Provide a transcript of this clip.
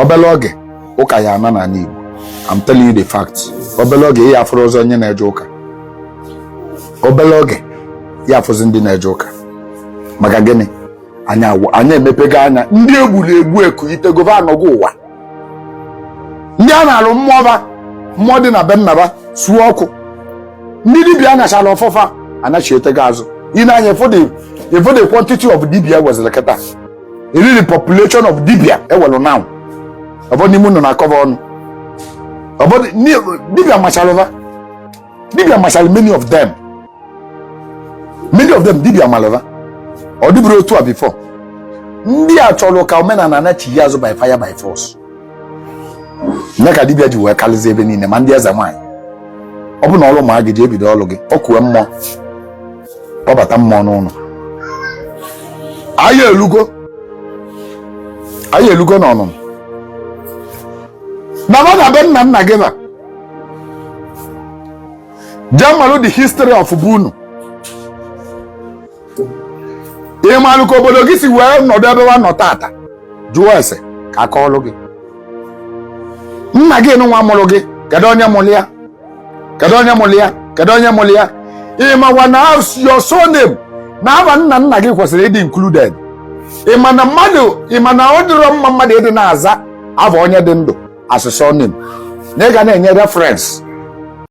Obele oge, ụka ya ana n'ala Igbo. I'm telling you the fact. Obele oge, ya afụrụ ọzọ onye na-eje ụka. Obele oge, ya afụzi ndị na-eje ụka. Maka gịnị? Anya anyị emepego anya. Ndị egburu egbu ekuitego va anọgo ụwa. Ndị a na-alụ mmụọ ba, mmụọ dị na be nnaba suo ọkụ. Ndị dibịa anachala ọfọfa anachietego azụ. Ị na-anya ịfụ the quantity of dibịa wezịrị kịta, iri the population of dibịa ewelu now. Ọbọ n'ime unu na-akọva ọnụ. Ọbọ dibịa machalụva, dibịa machalụ many of them, many of them dibịa malụva. Ọ dịbụrụ otu a before. Ndị a chọrọ ka omenala anachi ya azụ by fire, by force. Nye ka dibịa ji wee kalịzie ebe niile, ma ndị eze nwaanyị. Ọ bụ na ọrụ ma gị ji ebido ọrụ gị, ọ kuwe mmụọ, kpọbata mmụọ n'ụlọ. Anyị elugo, anyị elugo n'ọnụnụ na ba na be nna nna gị ba jee malụ the history of bunu. Ị malụ ka obodo gị si wee nọdụ ebe wa nọ tata. Jụọ ese ka aka ọlụ gị. Nna gị nwa mụrụ gị, kedu onye mụrụ ya? Kedu onye mụrụ ya? Kedu onye mụrụ ya? Ị makwa na your surname na aba nna nna gị kwesịrị ịdị included. Ị ma na mmadụ, ị ma na ọ dịrọ mma mmadụ ịdị na-aza ava onye dị ndụ as surname, na ị ga na-enye reference.